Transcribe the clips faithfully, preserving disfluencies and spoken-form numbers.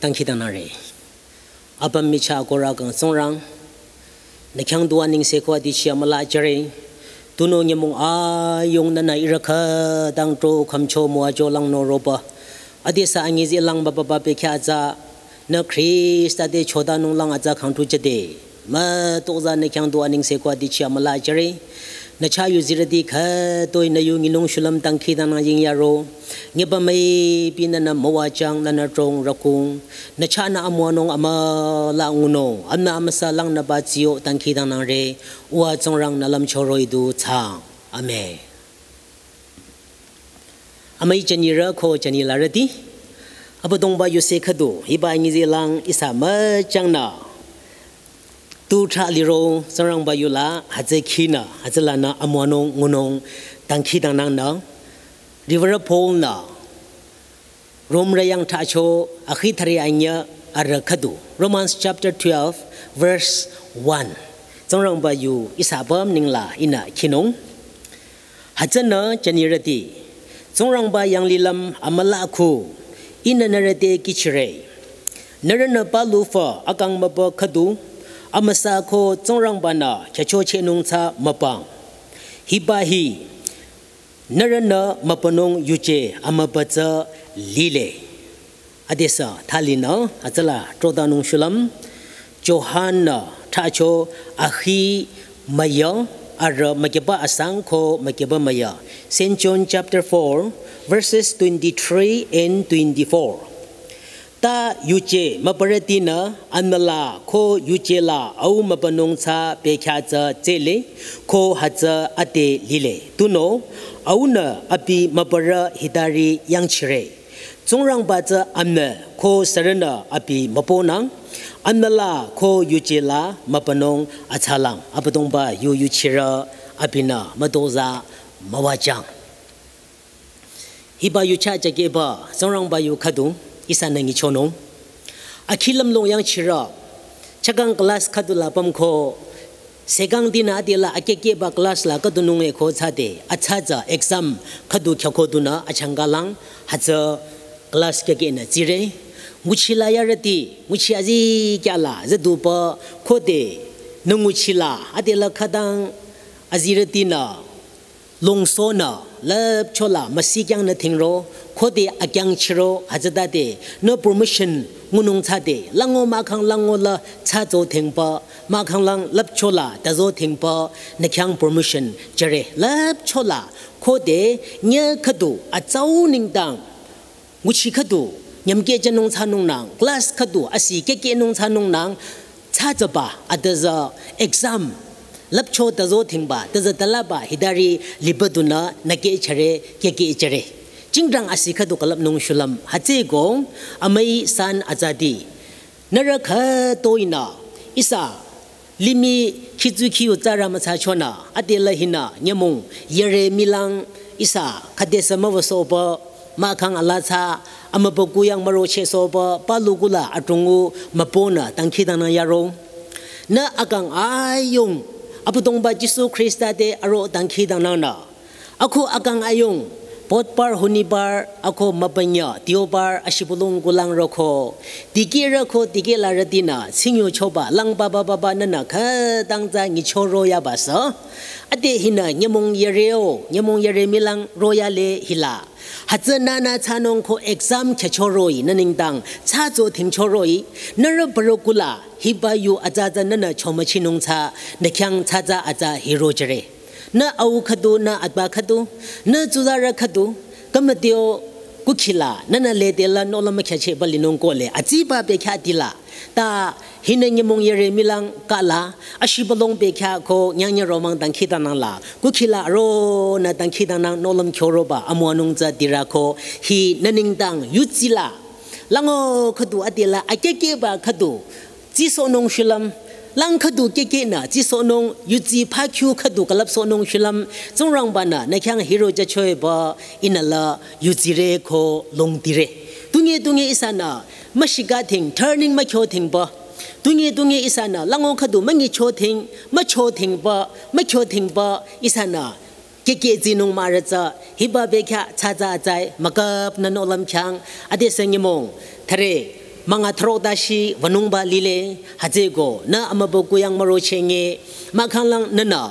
Dangkhidangnangre. Apüm michah korü kang Tsingrang, nü khyang du anengse ko adichi amüla jüre. Tunüo nyümong ayung nünü ihrü khütang tro khümcho müwajü langnü roba, adesü anyizeh lang baba bekhyah tsü nü Khrista te chodanung lang atsa khangtu jüde, mütozah nü khyang du anengse ko adichi amüla jüre. Nü chah yuzirüti khütoi nü yu nyinung shulüm dangkhidangnang yingyaro. Nyüba müipi nünü müwajüng, nünü trong rükung, nü chahnü amüwanung amüla ngunung, amnü amüsa langnüba tsiyo dangkhidangnangre. Uwa Tsingrang nü lümcho roh-i du thsaang. Amen. Amüi jünirü ko jünilarüti, Abüdongba yuse khüdu hiba anyizeh lang ihsa müchangnü tu trah liro Tsingrangba yula hütsü khinü hütsülanü amüwanung ngunung dangkhidangnangnü. Riwürü Paul-nü Romrü yang trahcho akhi thüre anyüh arüh khüdu, Romans chapter twelve, verse one. Tsingrangba yu ihsa apüm nengla ihnü khinung. Hütsünü jünirüti, Tsingrangba yanglilüm amüla khu ihnü nührü te kihchire. Nührünü palu fü akang mübü khüdu, amüsa ko Tsingrangba-nü khyüchochehnung tsü müpang. Hiba hi nührünü mübünung yuje amübü tsü lile. Adesü thalinü hütsüla trodanung shulüm, Johan-nü trahcho akhi müyü arüh mükyüba asang ko mükyüba müyü. Saint John chapter four, verses twenty-three and twenty-four. Ta yuje mübürütinü anüla ko yuje la au mübünung tsü bekhyah tsü tsele, ko hütsü ade lile. Tunüo aunü abi mübürü hitari yangchire. Tsingrangba tsü amüi ko sürünü abi mübünang, anüla ko yuje la mübünung atsalang. Abüdongba yu yuchirü abinü mütozah müwajüng. Hiba yu chah jükehba Tsingrangba yu khüdu ihsanü nyichonung. Akhi lümlong yangchirü, chakang class khüdu la pümko, sekang dinü adela akekehba class la khüdunung eko thsade, atsa tsü exam khüdu khyako dunü achangkalang, hütsü class kekehnü tsire. Nguchi la yarüti, nguchi azikyah la züdupü, khode nü nguchi la adela khütang azirütinü longsohnü lüpcho la müsikyangnü dhingro, khode akyangchiro hütsütade nü promotion ngunung thsade, lango mahkhang lango la thsazo dhingpü, mahkhang lang lüpcho la tazo dhingpü, nü khyang promotion jüre lüpcho la, khode nyüh khüdu atsau nengdang nguchi khüdu nyümkeh jünung thsanungnang, class khüdu asi kekehnung thsanungnang, thsazaba adüzü exam lüpcho tazo dhingba, tazü talaba hitari lipü dunü nü kehchare kekehchare. Jingdang asi khüdu külüpnung shulüm hütsüeko, amüi san atsati, nührü khütoinü ihsa limih khitsu khiyu tsarü müthsachonü, adela hinü nyümong yare milang ihsa khüdesü müwüsohpü, mahkhang ala thsa, amübüku yang mürochehsohpü, palu kula adrongnü mübünü dangkhidangnang yaro. Nü akang ayung Abüdongba Jisu Khrista te aro dangkhidangnangnü, ako akang ayung Budhbar, Shonibar, ako mübünyü Deobar ashibülung kulang roko, dikehrü ko dikehlarütinü tsingyuchoba lang baba baba nünü khütang tsü nyichoro yabasü. Ade hinü nyümong yareo, nyümong yare milang royale hila, hütsü nünü thsanung ko exam khyüchoroh-i nü nengdang thsazo dhingchoroh-i, nührü bürokula hiba yu atsa tsü nünü chomüchinung thsa, nü khyang thsatsü atsa hiro jüre. Nü au khüdu, nü atba khüdu, nü tsuzarü khüdu, kümüteo kukhila nünü lede la nohlüm mükhyachehba linung kohle atsiba bekhyah tila, ta hinü nyümong yare milang kala ashibülung bekhyah ko nyangnyü romang dangkhidangnang la kukhila aronü dangkhidangnang nohlüm khyoroba amüwanung tsü dirü ko, hi nü nengdang yutsila lango khüdu adela akekehba khüdu tsisohnung shulüm, lang khüdu kekehnü tsisohnung, yutsi phakhu khüdu külüpsohnung shulüm, Tsingrangba-nü nü khyang hiro jüchoepü ihnü la yutsire ko longdire. Tunge tunge ihsanü müshika dhing, turning mükyo dhingpü, tunge tunge ihsanü lango khüdu münyicho dhing, mücho dhingpü, mükyo dhingpü ihsanü kekeh tsinung mürü tsü, hiba bekhyah thsatsü atsai müküpnü nohlüm khyang, adesü nyümong thüre Manga thro dashi vanungba lile, hütsüko nü amübüku yang müro chenge, mahkhang lang nünü,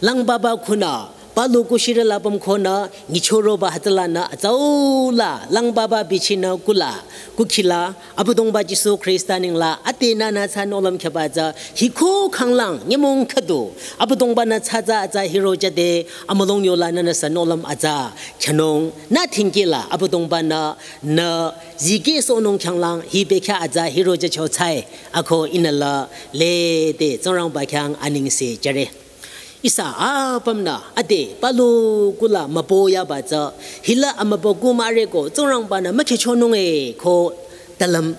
lang baba khunü, palu kushire lapüm khonü, ngichoro ba hütsüla nü, atsau la, lang baba bichinü kula, kukhila, Abüdongba Jisu Khrista ningla, ate nünü tsü nohlüm kheba tsü, hiko khanglang, nyümong khüdu, Abüdongba nü tsü tsü tsü hiro jade, amülong yola nünü sü nohlüm atsü, khanung, nü thingkila, Abüdongba nü, nü, zikeh sohnung khanglang, hi bekhyah atsü hiro jacho tsai, ako inala, lede, Tsingrangba khyang aningse jüre. Ihsa apümnü, ade, palu kula mübü yaba tsü, hila amübüku müreko, Tsingrangba nü mükhechonung e, ko, talüm.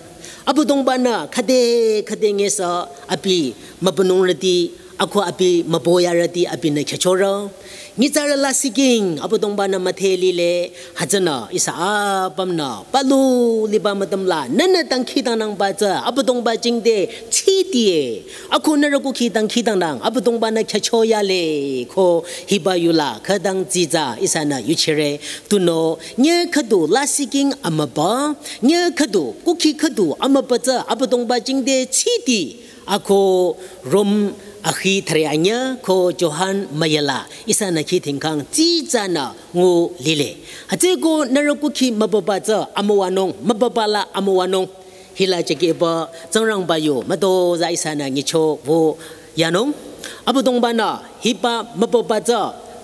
Abüdongba nü, khüde, khüde ngesü, abi, mübünung rüti, ako abi, mübü yarüti, abinü khechorü. Nyitsarü lasih king, Abüdongba nü müdhe lile, hütsünü, ihsa apümnü, palu liba mütümla, nünü dangkhidangnangba tsü, Abüdongba jingte, chitiye, ako nürü kukhi dangkhidangnang, Abüdongba nü khecho yale, ko, hiba yula, khüdang tsitsa, ihsanü, yuchire, tunüo, nye khüdu, lasih king, amübü, nye khüdu, kukhi khüdu, amübü tsü, Abüdongba jingte, chiti, ako Rom akhi thare anyüh ko Johan müyala ihsanü khi thingkhang tsitsanü ngu lile. Hütsüko nürü kukhi mübüba tsü amüwanung, mübüba la amüwanung. Hila chekeba Tsingrangba yu müdo za ihsanü nyicho wu yanung. Abüdongba nü hiba mübüba tsü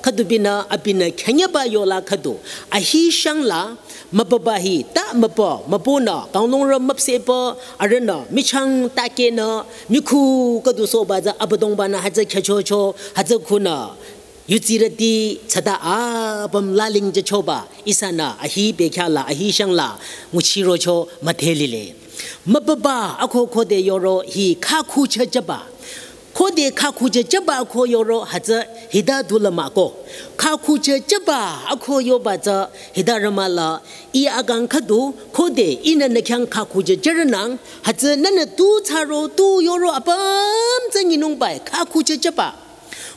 khüdu binü abinü khenyeba yola khüdu. Ahi shangla mübüba hi ta mübü, mübünü, kanglungrü müpsehpü, arühnü, michang takehnü, mikhu khüdu sohba tsü Abüdongba nü hütsü khechocho, hütsü khunü, yutsirüti tsüta apüm laling jüchoba, ihsanü, ahi bekhyah la, ahi shang la, nguchirocho müdhe lile. Mübüba, ako khode yoro hi khakhu checheba. Khode khakhu checheba ako yoro hütsü hita dula mah ko. Khakhu checheba ako yoba tsü hita rümala i akang khüdu khode inü nü khyang khakhu checherünang hütsü nünü tu tsaro tu yoro apüm tsü nyinungbai khakhu checheba.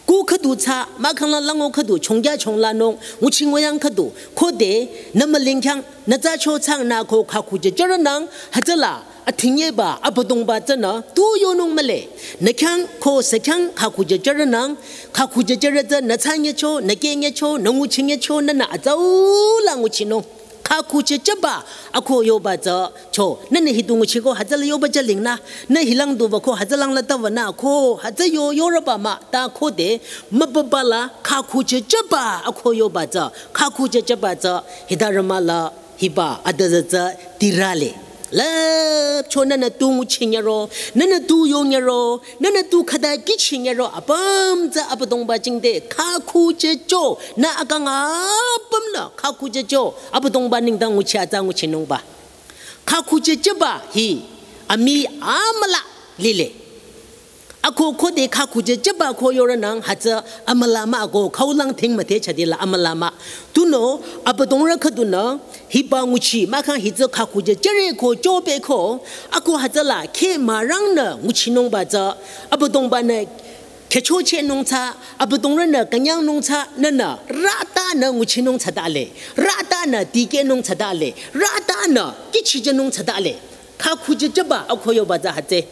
Ku khüdu tsü mahkhang la lango khüdu chongya chonglanung nguchi nguyang khüdu khode nü müling khyang nü tsü cho tsang nü ko khakhu checherünang hütsüla Athingyeba Abüdongba tsünü tu yonung mühle. Nü khyang ko sü khyang khakhu checherünang, khakhu checherü tsü nü tsü nyecho, nü keh nyecho, nü nguchi nyecho, nünü atsau la nguchinung. Khakhu checheba ako yoba tsü cho, nünü hitu nguchiko hütsüla yoba jaling nü, nü hilang duba ko hütsülang la taba nü ko, hütsü yo yorüba mah ta khode, mübüba la khakhu checheba ako yoba tsü, khakhu checheba tsü, hita rümala, hiba adüzü tsü tirale. Lüpcho nünü tu nguchi nyero, nünü tu yo nyero, nünü tu khüta kichi nyero, apüm tsü Abüdongba jingte, khakhu checho, nü akang apüm la, khakhu checho, Abüdongba nengdang nguchi atsa nguchinungba. Khakhu checheba hi, amii amüla lile. Ako khode khakhu checheba ko yorünang hütsü amüla mah ako khaulang thing müdhe chadila amüla mah. Tunüo Abüdongrü khüdunü hiba nguchi mahkhang hütsü khakhu chechere ko chobe ko ako hütsüla khe mürangnü nguchinungba tsü Abüdongba nü khechochehnung tsü Abüdongrünü künyangnung tsü nünü rütanü nguchinung tsütale, rütanü tikehnung tsütale, rütanü kichijünung tsütale. Khakhu checheba ako yoba tsü hütsü.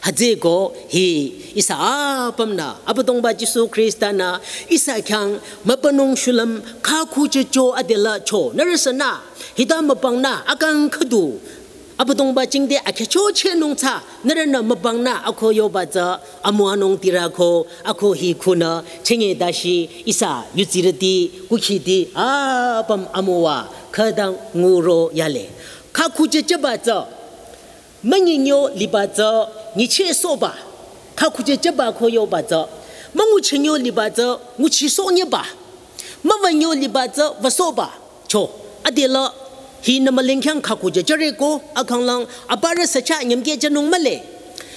Hütsüko hi ihsa apümnü Abüdongba Jisu Khrista nü ihsa khyang mübünung shulüm khakhu checho adela cho nürüsünü hita mübüngnü akang khüdu Abüdongba jingte akhechochehnung tsü nürünü mübüngnü ako yoba tsü amüwanung tirako ako hi khunü chenge dashi ihsa yutsirüti kukhiti apüm amüwa khüdang nguro yale. Khakhu checheba tsü, münyinyo liba tsü, nyichehsohba. Khakhu checheba ko yoba tsü, münguchinyo liba tsü, nguchisohnyeba. Müwünyo liba tsü, wüsohba. Cho, adela, hinü müling khyang khakhu chechere ko, akhanglang, aparü sücha nyümkeh jünung mühle.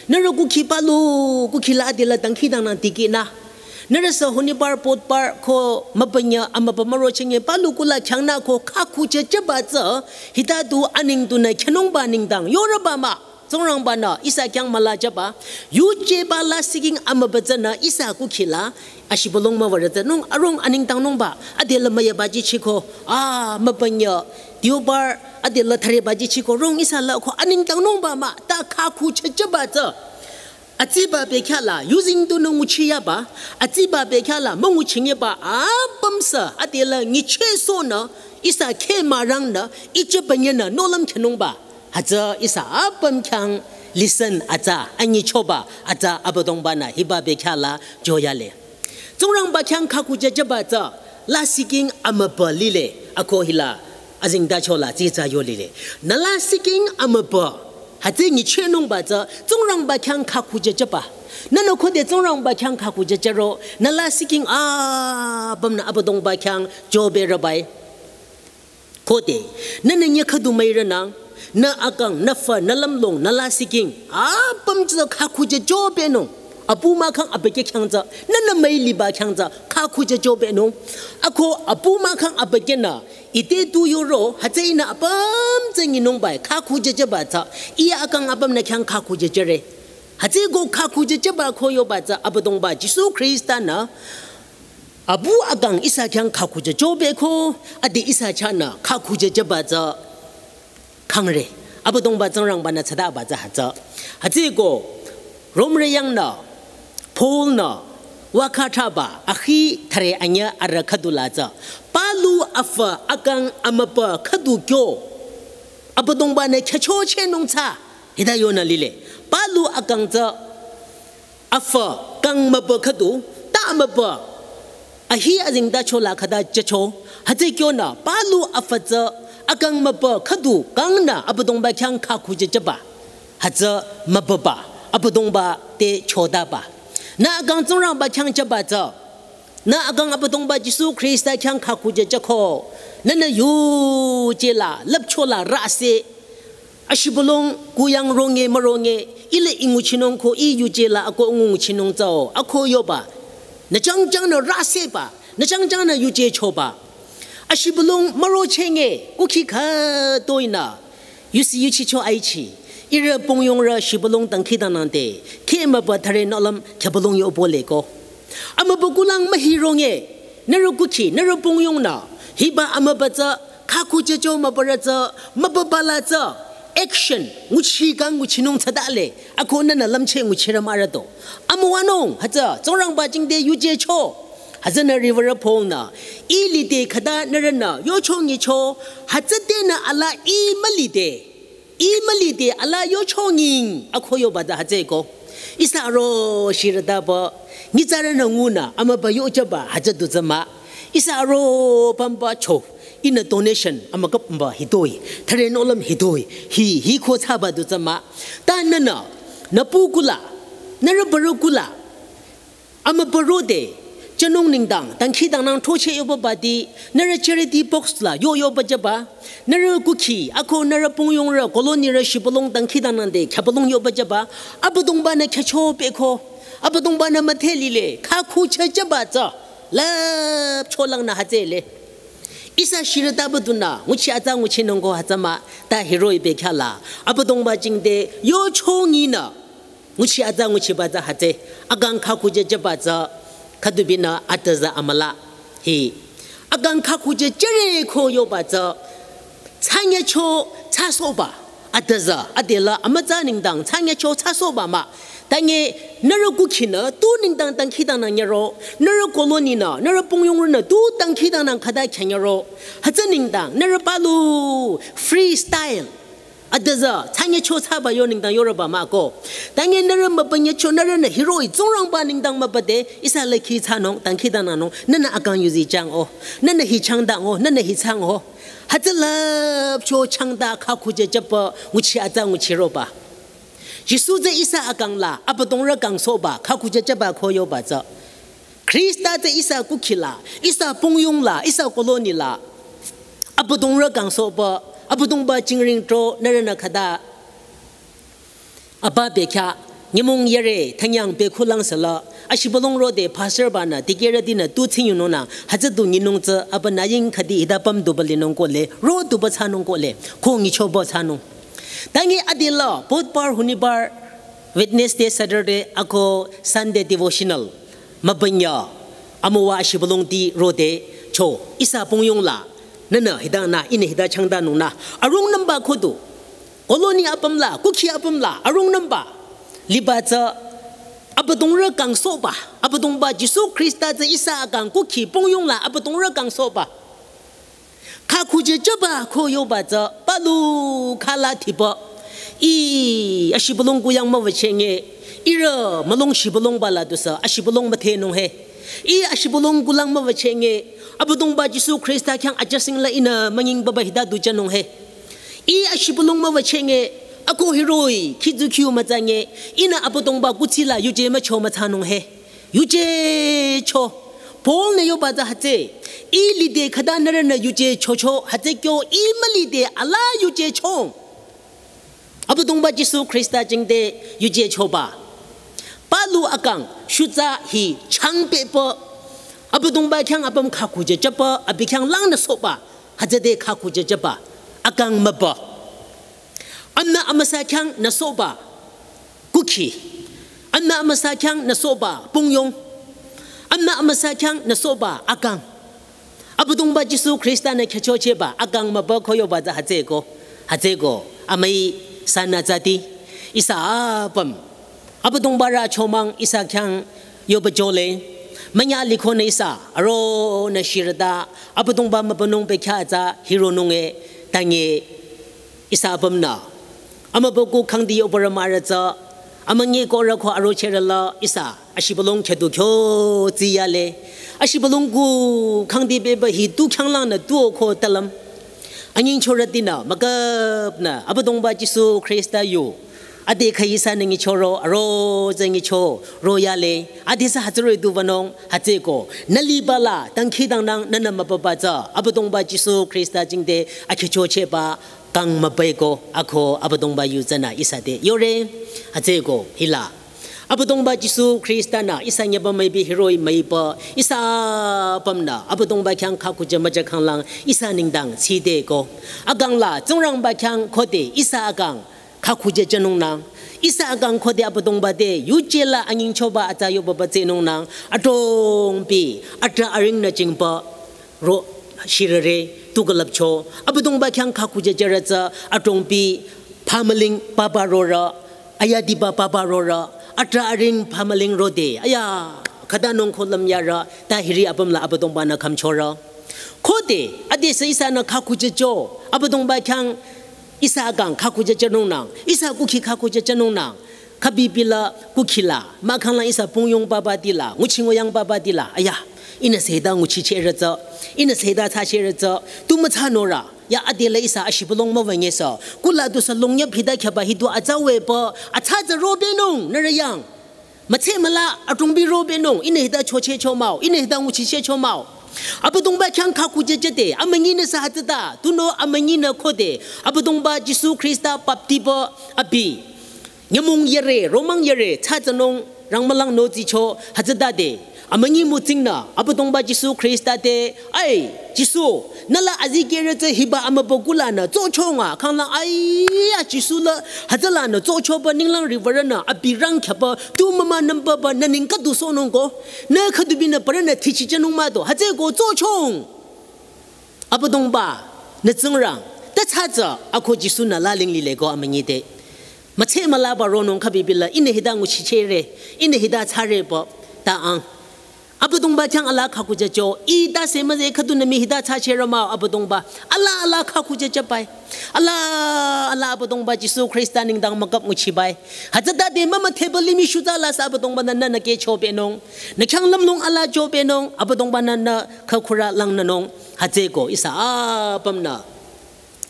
Nürü kukhi palu, kukhi la adela dangkhidangnang tikehnü. Nürüsü honibar potbar ko mübünyü amübü müro chenge palu kula khyang nü ko khakhu checheba tsü hita du aneng dunü khyünungba nengdang yorüba mah Tsingrangba nü ihsa khyang müla jüba yujeba lasih king amübü tsünü ihsa kukhi la ashibülung müwürü tsünung arung anengdangnungba adela müyaba jichiko a mübünyü Diobar adela thare baji chiko rong ihsa la ko aningtangnungba mah ta khakhu checheba tsü. Atsiba bekhyah la using to nung nguchiyaba, atsiba bekhyah la münguchinyeba apümsü adela ngichehsohnü ihsa kheh mürangnü ichepanye nü nohlüm khenungba. Hütsü ihsa apüm khyang listen atsa anyichoba atsa Abüdongba-nü hiba bekhyah la joyale. Tsingrangba khyang khakhu checheba tsü lasihking amübü lile ako hila azengtacho la tsitsa yo lile. Nü lasihking amübü hütsü ngichehnungba tsü Tsingrangba khyang khakhu checheba. Nünü khode Tsingrangba khyang khakhu chechero nü lasihking apümnü Abüdongba khyang jobe rabai. Khode, nünü nyi khüdu müirenang, nü akang, nü fü, nü lümlong, nü lasihking apüm tsü khakhu chechobenung. Apu mahkhang abükyü khyang tsü, nünü müiliba khyang tsü khakhu chechobenung. Ako apu mahkhang abükyünü ite tu yoro, hütsü ihnü apüm tsü nyinungbai khakhu checheba tsü, iya akang apümnü khyang khakhu chechere. Hütsüko khakhu checheba ko yoba tsü Abüdongba Jisu Khrista-nü apu akang ihsa khyang khakhu chechobe ko, ade ihsa chahnü khakhu checheba tsü khangre. Abüdongba Tsingrangba-nü tsütaba tsü hütsü. Hütsüko Romrü yangnü Paul-nü wükha thraba akhi thare anyüh arüh khüdu la tsü, palu afü akang amübü khüdu kyo Abüdongba-nü khyüchochehnung tsü hita yonü lile. Palu akang tsü afü kang mübü khüdu, ta mübü ahi azengtacho la khüta checho, hütsü kyonü palu afü tsü akang mübü khüdu kangnü Abüdongba khyang khakhu checheba. Hütsü mübüba, Abüdongba te chodaba. Nü akang Tsingrangba khyang cheba tsü, nü akang Abüdongba Jisu Khrista khyang khakhu checheko, nünü yuje la, lüpcho la rase, ashibülung kuyang ronge müronge, ile i nguchinung ko i yuje la ako ngunguchinung tsüo, ako yoba. Nü changchangnü raseba, nü changchangnü yuje choba. Ashibülung mürochenge, kukhi khütoinü yusi yuchicho aichi. Ihrü pungyungrü shibülung dangkhidangnangde, kheh mübü thare nohlüm khyübülung yobole ko. Amübü kulang mühironge, nührü kukhi, nührü pungyungnü hiba amübü tsü khakhu checho mübürü tsü, mübüba la tsü action, nguchi kang nguchinung tsütale, ako nünü lümcheh nguchirü mührü do. Amüwanung, hütsü Tsingrangba jingte yujecho. Hütsünü riwürü Paul-nü, i lide khüta nührünü yochongicho, hütsütenü ala i mülide, i mülide ala yochonging, ako yoba tsü hütsüko. Ihsa aro shirütaba, nyitsarünü ngunü amübü yochaba hütsü du tsü mah. Ihsa aro pümba cho, ihnü donation amükapmba hitoi, thare nohlüm hitoi, hi, hi ko thsaba du tsü mah. Ta nünü, nü pu kula, nührü bürü kula, amübü rode, chenung nengdang, dangkhidangnang throcheh yoba badi, nührü charity box la yo yoba jüba, nührü kukhi, ako nührü pungyungrü, colony rü shibülung dangkhidangnangde, khyübülung yoba jüba, Abüdongba-nü khyüchobeko, Abüdongba-nü müdhe lile, khakhu checheba tsü, lüpcho langnü hütsüle. Ihsa shirütaba dunü, nguchi atsa nguchinung ko hütsü mah, ta hiroh-i bekhyah la, Abüdongba jingte, yochonginü, nguchi atsa nguchiba tsü hütsü, akang khakhu checheba tsü, khüdubinü atüza amüla, hi. Akang khakhu chechere ko yoba tsü, thsanyecho thsasohba, atüza, adela amütsa nengdang, thsanyecho thsasohba mah. Tange, nührü kukhinü, tu nengdang dangkhidangnang nyüro, nührü colony nü, nührü pungyungrünü, tu dangkhidangnang khüta khyanyüro, hütsü nengdang, nührü palu, freestyle. Atüza, thsanyecho thsaba yo nengdang yorüba mah ko. Tange nührü mübünyecho nührünü hiroh-i Tsingrangba nengdang mübüde, ihsa leki thsanung, dangkhidangnangnung, nünü akang yuzi chang o, nünü hi changdang o, nünü hi thsang o. Hütsü lüpcho changda khakhu checheba, nguchi atsa nguchiroba. Jisu tsü ihsa akang la, Abüdongrü kangsohba, khakhu checheba ko yoba tsü. Khrista tsü ihsa kukhi la, ihsa pungyung la, ihsa colony la. Abüdongrü kangsohba, Abüdongba jingring tro, nührünü khüta. Aba bekhyah, nyümong yare, thanyang bekhulang sala, ashibülung rode, pastor banü, dikehrütinü, tu tsingyunungnü, hütsü du nyinung tsü, aba naying khüdi hita püm duba linung kohle, ro duba thsanung kohle, ko ngichoba thsanung. Tangi adila, Budhbar, Honibar, Wednesday, Saturday, ako Sunday devotional. Mübünya, amüwa ashibülung ti rode, cho, ihsa pungyung la. Nünü hita nü, ihnü hita changtanung nü. Arung nümba khüdu. Colony apüm la, kukhi apüm la, arung nümba. Liba tsü, Abüdongrü kangsohba, Abüdongba Jisu Khrista tsü ihsa akang kukhi pungyong la Abüdongrü kangsohba. Kha khujejüba ko yoba tsü, palu khala thiba. Ih, ashibülung kuyang müwüchenge. Ihrü mülung shibülungba la dusü, ashibülung müthenung he. Ih, ashibülung kulang müwüchenge. Abüdongba Jisu Khrista khyang ajasing la ihnü müngingbaba hita du jünung he. Ih, ashibülung müwüchenge. Ako hiroh-i, khizu khiu mütsange. Ihnü Abüdongba kuthsi la yuje mücho mütsanung he. Yuje cho. Paul nü yoba tsü hütsü. Ih lide khüta nührünü yuje chocho, hütsü kyo ih mülide ala yuje cho. Abüdongba Jisu Khrista jingte yuje choba. Palu akang, shutsa hi changpehpü. Abüdongba khyang apüm kha khujejüba, abi khyang langnü sohba. Hütsüde kha khujejüba. Akang mübü. Amna amüsa khyang nü sohba. Kukhi. Amna amüsa khyang nü sohba. Pungyong. Amna amüsa khyang nü sohba. Akang. Abüdongba Jisu Khrista nü khyüchochehba akang mübü ko yoba tsü hütsüko, hütsüko, amüi sanü tsüti, ihsa apüm. Abüdongba rü chomang ihsa khyang yoba jole, münya likhonü ihsa, aronü shirüta, Abüdongba mübünung bekhyah tsü hironung e, tange, ihsa apümnü. Amübükuh khangdi yobarü mürü tsü, amünyi korü ko arochehrü la ihsa, ashibülung khüdu kyo tsiyale. Ashibülung kuh khangdi beba hi tu khyanglangnü tuo ko talüm. Anyingchorütinü, müküpnü, Abüdongba Jisu Khrista yu. Ade kha ihsanü nyichoro, aro tsü nyicho, royale. Ade sü hütsüri du wünung, hütsüko. Nü liba la, dangkhidangnang, nünü mübüba tsü, Abüdongba Jisu Khrista jingte, akhyüchochehba, kang mübüko ako Abüdongba yu tsünü ihsa te yore, hütsüko hila. Abüdongba Jisu Khrista nü ihsa nyeba müipi hiroh-i müiba ihsa apümnü Abüdongba khyang kha khujemüja khanglang ihsa nengdang tsiteko. Akang la Tsingrangba khyang khode ihsa akang kha khujejünung nang. Ihsa akang khode Abüdongba te yuje la anyingchoba atsa yobaba tsehnung nang. Adrongpi, atrah aring nü jingba. Ro shirüre, tu külüpcho, Abüdongba khyang kha khujejürü tsü, adrongpi, phamüling papa rorü, ayadiba papa rorü, atrah aring phamüling rode, aya, khüta nung ko lümyarü, ta hiri apüm la Abüdongba nü khümchorü. Khode, ade sü ihsanü kha khujejü, Abüdongba khyang, ihsa akang kha khujejünung nang, ihsa kukhi kha khujejünung nang, Khabibi la, kukhi la, mahkhang la ihsa pungyong papa ti la, nguchi nguyang papa ti la, aya, ihnü seta nguchichehrü tsü, ihnü seta thsachehrü tsü, tu müthsanurü, ya ade la ihsa ashibülung müwüngesü, kuh la dusü longya phita khyaba hi du atsa wepü, atsa tsü robenung, nührü yang. Mütse müla, adrongpi robenung, ihnü hita chocheh chomao, ihnü hita nguchicheh chomao. Abüdongba khyang kha khujejüde, amünyinü sü hütsüta, tunüo amünyinü khode, Abüdongba Jisu Khrista baptipü abi. Nyümong yare, romang yare, tsatsanung, rangmülang notsicho, hütsütade. Amünyi mütsingnü, Abüdongba Jisu Khrista te, ai, Jisu, nüla azikehrü tsü hiba amübükuh lanü, tsochonga, khanglang, ai, ya Jisu la, hütsülanü, tsochoba ninglang riwürünü, abi rangkhyaba, tu mama nümbaba, nü ningkadu sohnungko, nü khüdubinü parünü thichijünung mado, hütsüko tsochong. Abüdongba, nü Tsingrang, ta tsatsa, ako Jisu nü laling lileko amünyi te. Mütse mülaba ronung khabibi la, ihnü hita nguchichehre, ihnü hita thsarepü, ta ang. Abüdongba khyang ala kha khujejü, ih ta se müze khüdunü mii hita thsachehrü mah Abüdongba, ala ala kha khujejübai. Ala, ala Abüdongba Jisu Khrista nengdang müküp nguchibai. Hütsütade mama table limih shuta la sü Abüdongba nü nü nü kehchobenung. Nü khyang lümlong ala chobenung, Abüdongba nü nü khakhura langnünung. Hütsüko ihsa apümnü.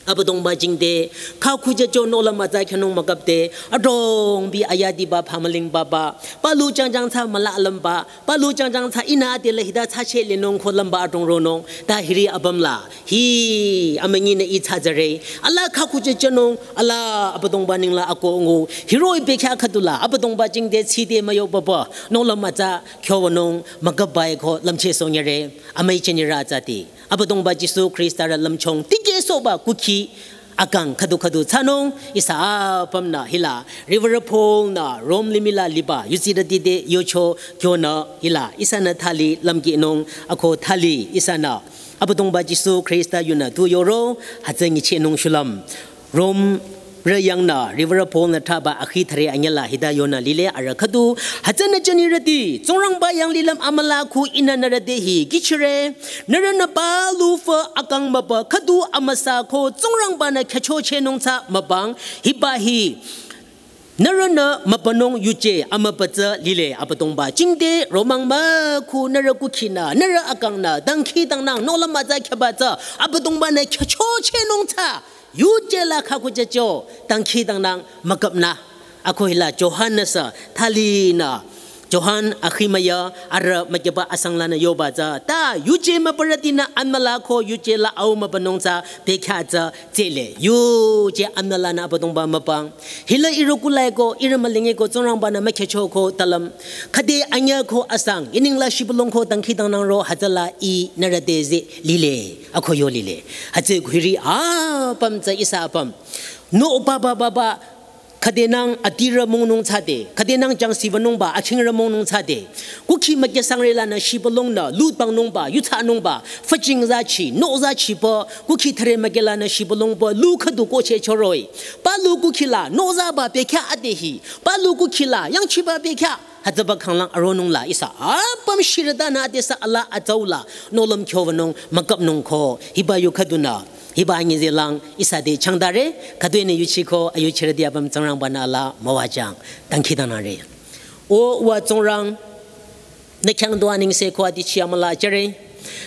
Abüdongba jingte, kha khujejü nohlüm atsa khyünung müküpde, adrongpi ayadiba phamüling papa, palu jangjang tsü müla lümba, palu jangjang tsü ihnü ade la hita thsacheh linung ko lümba adrong ronung, ta hiri apüm la, hi, amünyinü ih tsatsa re, ala kha khujejünung, ala Abüdongba ninglang ako ngu, hiroh-i bekhyah khüdula, Abüdongba jingte tside müyobaba, nohlüm atsa khyowünung, müküpbai ko lümcheh sohnyüre, amüi jünirü atsati. Abüdongba Jisu Khrista rü lümchung tikehsohba kukhi akang khüdu khüdu thsanung ihsa apümnü hila Reverend Paul nü Rome limih la liba yuzirüti te yocho kyonü hila ihsanü thali lümkehnung ako thali ihsanü Abüdongba Jisu Khrista yunü tu yoro, hütsü nyichehnung shulüm. Rom rü yangnü, riwürü Paul-nü thraba akhi thüre anyüla hita yonü lile arüh khüdu, hütsünü jünirüti, Tsingrangba yang lilüm amüla khu ihnü nührü te hi kihchire, nührünü palu fü akang mübü khüdu amüsa ko Tsingrangba-nü khyüchochehnung tsü mübüng, hiba hi nührünü mübünung yuje amübü tsü lile Abüdongba jingte romang mükhu nührü kukhinü, nührü akangnü, dangkhidangnang, nohlüm mütsa khyaba tsü, Abüdongba-nü khyüchochehnung tsü, yuje la khaku jücho, dangkhidangnang müküpnü. Ako hila Johan-nü sü, thalinü, Johan akhi müya, arüh mükyüba asang lanü yoba tsü, ta yuje mübürütinü amüla ko yuje la au mübünung tsü, bekhyah tsü, tsele, yuje amülanü Abüdongba mübüng. Hila ihrü kulai ko, ihrü mülingeko, Tsingrangba-nü mükhyücho ko talüm. Khüde anyüh ko asang, iningla shibülung ko dangkhidangnang ro hütsüla ih nührü te zeh lile, ako yo lile. Hütsü kuhiri apüm tsü ihsa apüm. No baba baba, khüdenang adirü mongnung tsüde, khüdenang jangsi wünungba, akhingrü mongnung tsüde. Kukhi mükyüsangre lanü shibülungnü, lu bangnungba, yutsanungba, füjing zachi, no zachi pü, kukhi thüre mükyü lanü shibülung pü, lu khüdu kohcheh choroh-i. Palu kukhi la, no zaba bekhyah ade hi, palu kukhi la, yangchiba bekhyah, hütsüba khanglang aronung la ihsa, apüm shirütanü ade sü ala atsaula, nohlüm kyowünung, müküpnung ko, hiba yu khüdunü, hiba anyi zehlang, ihsa te changdare, khüdu-i nü yuchiko, ayuchirüti apüm Tsingrangba-nü ala, müwajüng, dangkhidangnangre. O uwa Tsingrang, nü khyang dua nengse ko adichi amüla jüre.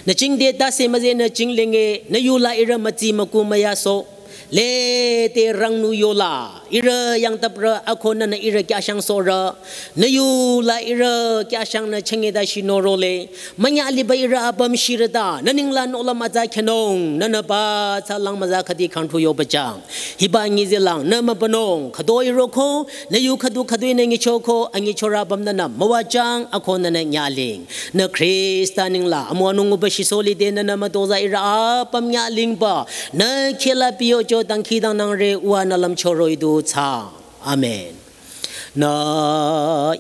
Nü jingte tase müze nü jinglenge, nü yula ihrü mütsi müku müyaso. Lede rangnu yola, ihrü yangtaprü ako nünü ihrü kyashang sohrü. Nü yula ihrü kyashangnü chenge dashi norole. Münya liba ihrü apüm shirüta, nü ningla nohlüm mütsa khyünung, nünü ba tsü lang mütsa khüdi khangthu yobajüng. Hiba nyi zehlang, nü mübünung, khüdu-i roko, nü yu khüdu khüdu-i nü nyichoko, anyichorü apüm nünü müwajüng, ako nünü nyaling. Nü Khrista ningla, amüwanung uba shisoli de nünü mütozah ihrü apüm nyalingba, nü khehla piyocho dangkhidangnangre uwa nü lümchoroh-i du tsü. Amen. Nü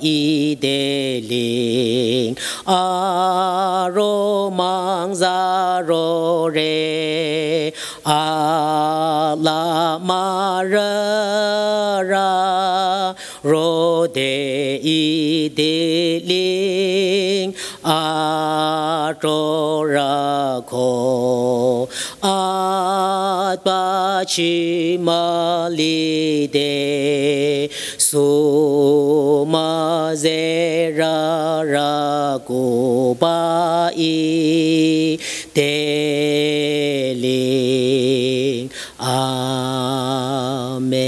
ite ling aromang zarore, ala mürürü rode ite ling atrorü ko, atbachi mülide, su müzerürü kuba ite ling. Amen.